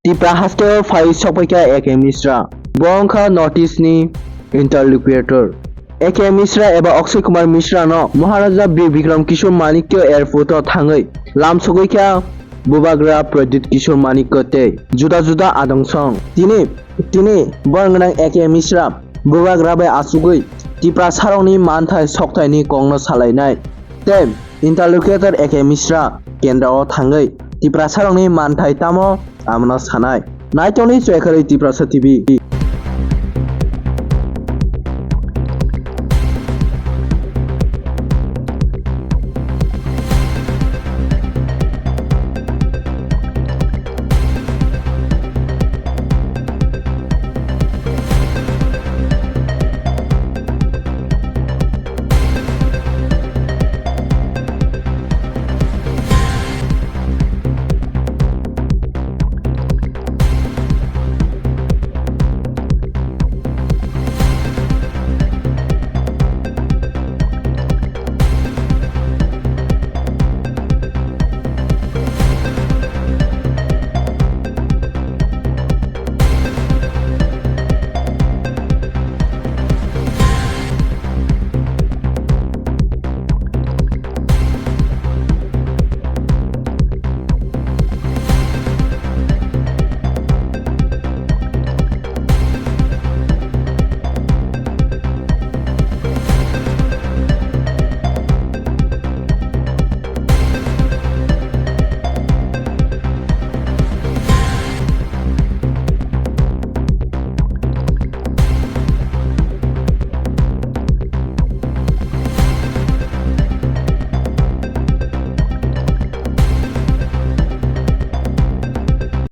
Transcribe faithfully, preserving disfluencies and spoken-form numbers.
Tipra hasteo phai sokpaikha A K Mishra. Bo wngkha North East ni interlocutor. A K Mishra eba Akshay Kumar Mishra no Maharaja Bir Bikram Kishore Manikya Airport o thangwi lam sogwi kha Bubagra Pradyut Kishore Manikya tei juda juda adong song. Tini, tini borok gwnang A K Mishra Bubagra bai achugwi Tipra sarokni manthai sokthai ni kokno salainai tei interlocutor A K Mishra kendra o thangwi Tipra sarokni manthai tamo amno sanai. Naitokni chwekharwi Tiprasa T V.